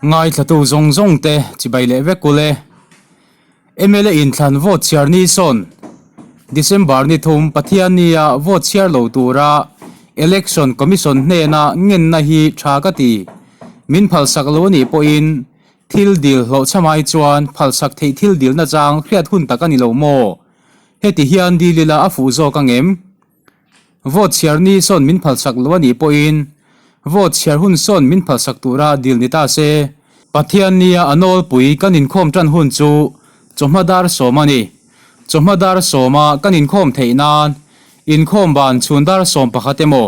Ngaithlatu zawng zawng te chibai leh vek ule. Mla inthlan vote chhiar ni sawn December ni thum Pathiannia vote chhiar lo tura Election Commission hnena ngenna hi tha ka ti. Min phalsak lo anih pawhin thil dil hlawhchham ai chuan phalsak theih thil dilna chang hriat hun tak a ni lo maw? Heti hian dil ila a fuh zawk angem? Vote chhiar ni sawn min phalsak lo a nih pawhin vote chhiar hun sawn min phalsak tura dil ni ta se. Pathian nia a nawlpui kan inkhawm tan hun chu chawhma dar sawm a ni. Chawhma dar sawma kan inkhawm theih nan inkhawm ban chhun dar 11 emaw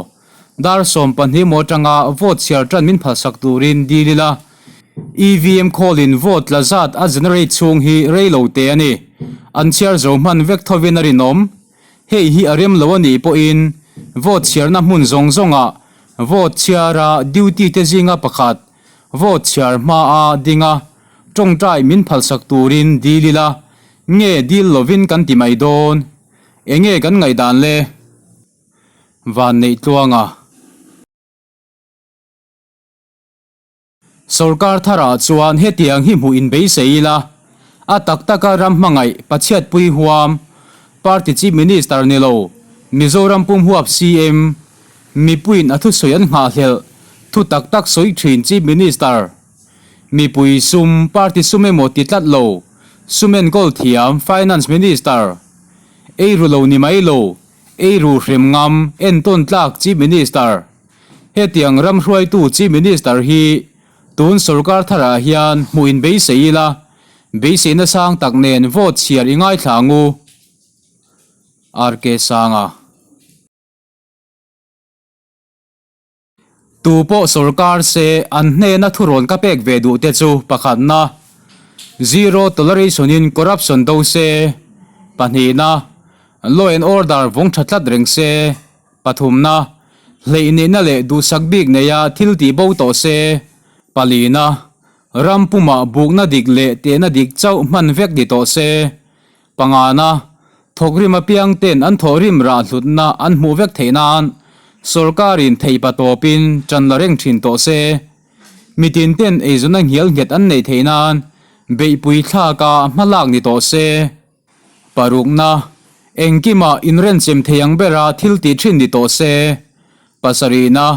dar 12 emaw atanga vote chhiar tan min phalsak turin dil ila. EVM khawlin vote la zat a generate chhung hi rei lo te a ni. An chhiar zo hman vek thovin a rinawm. Hei hi a rem lo a nih pawhin vote chhiarna hmun zawng zawngah vote chhiara duty te zinga pakhat vote chhiar hmaa dinga tawngtai min phalsak turin dil ila nge dil lovin kan ti mai dawn? Enge kan ngaihdan le? Vanneihtluanga. Sorkar tharah chuan hetiang hi hmuh inbeisei ila, a tak taka ram hmangaih Pachhiatpui huam, Party Chief Minister ni lo, Mizoram pum huap CM, mipuiin a thusawi an nghahhlelh thu tak tak sawi thin Chief Minister, mipui sum, party sum emaw ti tlat lo, sum enkawl thiam Finance Minister, eiru lo ni mai lo, eiru hrem ngam entawn tlak Chief Minister. Hetiang ram hruaitu Chief Minister hi tun sorkar tharah hian hmuh in beisei ila, beiseina sang tak nen vote chhiar i ngaithla ang u. RK Sanga. Tu pawh sorkar se an hnena thurawn ka pek ve duh te chu pakhatna, Zero toleration in corruption do se, pahnihna, Law and order vawng tha tlat reng se, Pathumna, hleihnihna leh duhsak bik neia thil tih bo tawh se. Palina, ram pumah bukna dik leh tehna dik chauh hman vek ni tawh se. Pangana, thawkrim apiang ten an thawhrim rah hlutna an hmuh vek theih nan sawrkarin theihpa tawpin ṭan la reng ṭhin tawh se. Mitin ten eizawnna nghial nghet an neih theih nan beihpui thlaka hma lak ni tawh se. Parukna, Engkimah inrenchem thei ang bera thil tih thin ni tawh se. Pasarihna,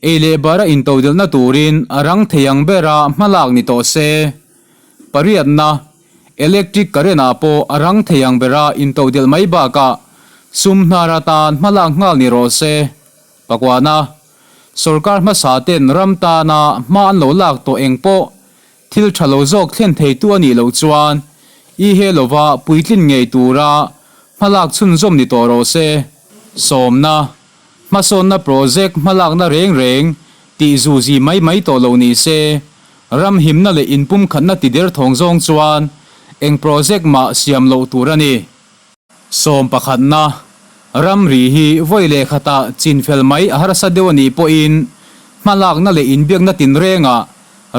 Ei leh bara intodelhna turin a rang thei ang bera hmalak ni tawh se. Pariatna, Electric current ah pawh a rang thei ang bera intodelh mai bakah sum hnar atan hmalak nghal ni rawh se. Pakuana, Sorkar hmasa ten ram tana hma an lo lak tawh eng pawh Thil tha lo zawk thlen theitu a nih loh chuan i he lova puitlin ngei tura hmalak chhunzawm ni tawh rawh se. Sawmna, Hmasawnna project hmalakna reng reng tih zuzi mai mai tawh lo ni se, ram himna leh inpumkhatna ti der thawng zawng chuan eng project mah siam loh tur a ni. Sawm pakhatna, Ramri hi vawi leh khatah chinfel mai a harsa deuh a nih pawhin hmalakna leh inbiakna tinrengah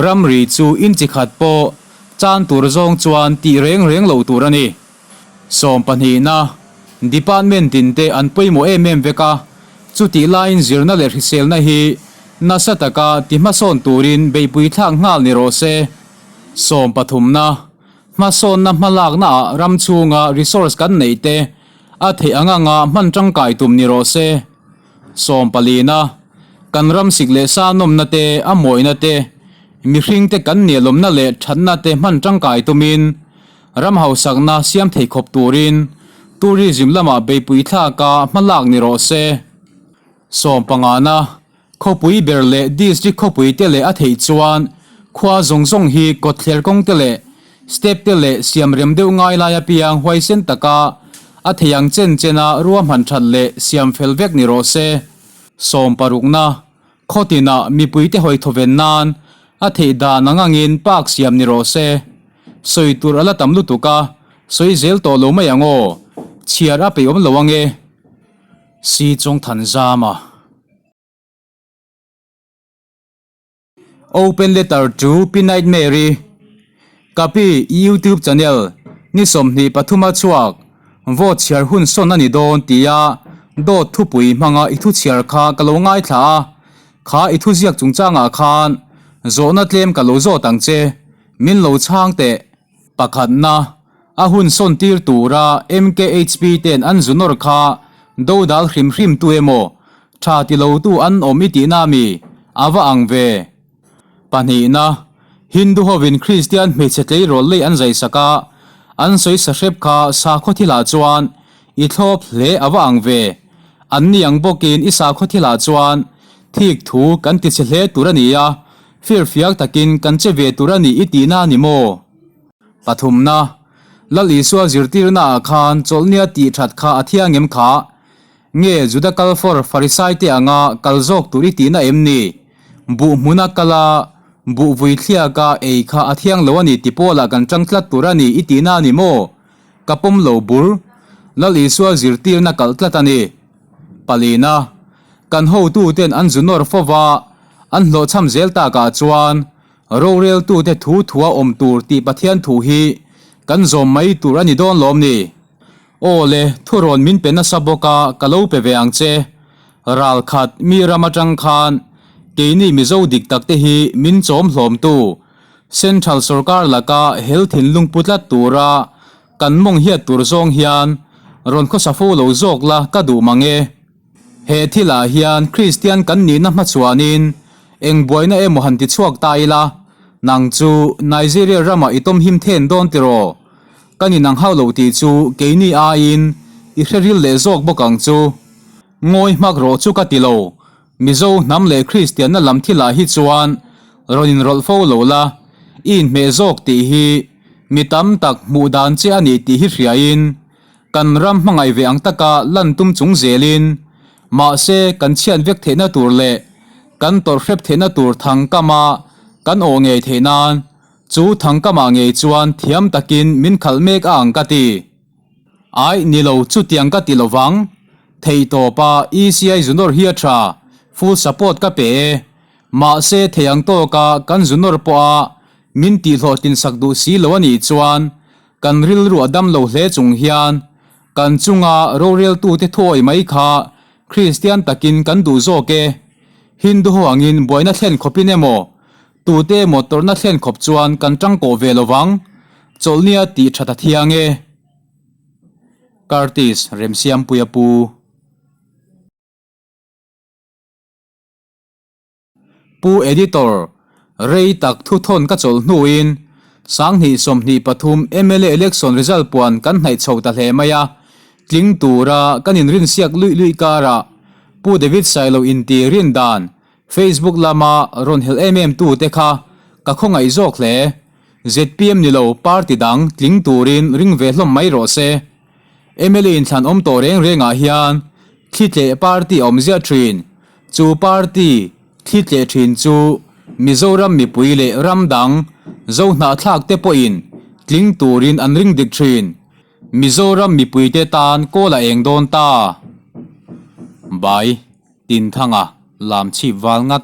ramri chu inchi khat pawh chan tur zawng chuan tih reng reng loh tur a ni. Sawm pahnihna, Department tinte an pawimawh em em vek a, chutih laiin zirna leh hriselna hi nasa taka ti hmasawn turin beihpui thlak nghal ni rawh se. Sawm pathumna, Hmasawnna hmalaknaah ram chhunga resource kan neih te a theih ang anga hman tangkai tum ni rawh se. Sawm palina, kan ram sik leh sa nawmna te, a mawina te, mihring te kan nialawmna leh thatna te hman tangkai tumin ram hausakna siam thei khawp turin tourism lamah beipui thlaka hmalak ni rawh se. Sawm pangana, Khawpui ber leh district khawpui te leh a theih chuan khua zawng zawng hi kawtthler kawng te leh step te leh siam rem deuh ngai lai apiang huaisen taka a thei ang chen chena ruahman that leh siam fel vek ni rawh se. Sawm parukna, Khaw tinah mipui te hawi thawven nan a theih dan ang angin park siam ni rawh se. Sawi tur a la tam lutuk a, sawi zel tawh lo mai ang aw. Chhiar a peih awm lo ange. Si Chawngthanzama. Open letter to Pi Nightmare-i Ka pi i YouTube channel ni 23 a chhuak vote chhiar hun sawn a ni dawn tia dawt thupui hmanga i thu chhiar kha ka lo ngaithla a, kha i thuziak chungchangah khan. Zawhna tlem ka lo zawt ang che, min lo chhang teh. Pakhatna, a hun sawn tir tura MKHP ten an zu nawr kha dodal hrim hrim tu emaw, tha ti lo tu an awm i tihna mi? A va ang ve. Pahnihna, Hindu hovin Kristian hmeichhe tleirawl lei an zaisak a, an sawi sa hrep kha sakhaw thilah chuan i thlawp hle a va ang ve. Anni ang bawkin i sakhaw thilah chuan thik thu kan ti chhe hle tur a ni a, firfiak takin kan che ve tur a ni i tihna a ni maw? Pathumna, Lal Isua zirtirna ah khan chawlhnia tih that kha a thiang em kha? Nge Juda kal fawr Farisai te anga kal zawk tur i tihna em ni? Buh hmuna kal a, buh vui thliaka ei kha a thiang lo a ni ti pawlah kan tang tlat tur a ni i tihna a ni maw? Ka pawm lo bur. Lal Isua zirtirna kalh tlat a ni. Palina, Kan hotuten an zu nawr fo va, an hlawhchham zel takah chuan roreltute thu thua awm tur tih Pathian thu hi kan zawm mai tur a ni dawn lawm ni? Aw le, thurawn min pe nasa bawk a, ka lo pe ve ang che. Ral khat mi ram atang khan keini Mizo dik tak te hi min chawm hlawmtu Central sorkar laka hel thinlung pu tlat tura kan mawng hiat tur zawng hian rawn khawsa fo lo zawk la ka duh mang e. He thilah hian Kristian kan nihna hmachhuanin eng buaina emaw han ti chhuak ta ila, nang chu Nigeria ramah i tawm him then dawn tiraw? Kan inang hauh lo tih chu keini aiin i hre ril leh zawk bawk ang chu. Ngawi hmak rawh chu ka ti lo. Mizo hnam leh Kristianna lam thilah hi chuan rawn inrawlh fo lo la, i inhmeh zawk tih hi mi tam tak hmuh dan che a ni tih hi hriain kan ram hmangaih ve ang taka lan tum chung zelin mahse kan chhiat vek theihna tur leh kan tawrh hrep theihna tur thangkama kan awh ngei theih nan Chu thangkamah ngei chuan thiam takin min khalh mek a ang ka ti. Ai, ni lo, chutiang ka ti lovang. Theihtawpa ECI Zunawr hi a tha, full support ka pe e. Mahse, thei ang tawka kan Zunawr pawha min tihhlawhtlinsak duh si lo a nih chuan kan rilru a dam lo hle chung hian kan chunga roreltute thuawi mai kha Kristian takin kan duh zawk e. Hindu ho angin buaina thlen khawpin emaw Tute emaw tawrhna thlen khawp chuan kan tangkawh ve lo vang, chawlhnia tih that a thiang e. Curtis Remsiampuia Pu. Pu Editor, Rei tak thuthawn ka chawlh hnuin 2023 mla election result puan kan hnaih chho ta hle mai a, tling tura kan inrinsiak luih luih karah Pu David Sailo inti rin dan Facebook lama rawn helh em em tu te kha ka khawngaih zawk hle. Zpm ni lo party dang tling turin ring ve hlawm mai rawh se. Mla inthlan awm tawh reng rengah hian thli tleh party a awm ziah thin. Chu party thli tleh thin chu Mizoram mipui leh ram dang Zohnahthlak te pawhin tling turin an ring dik thin. Mizoram mipuite tan kawl a eng dawn ta. By. Tinthanga lam chhip val ngat.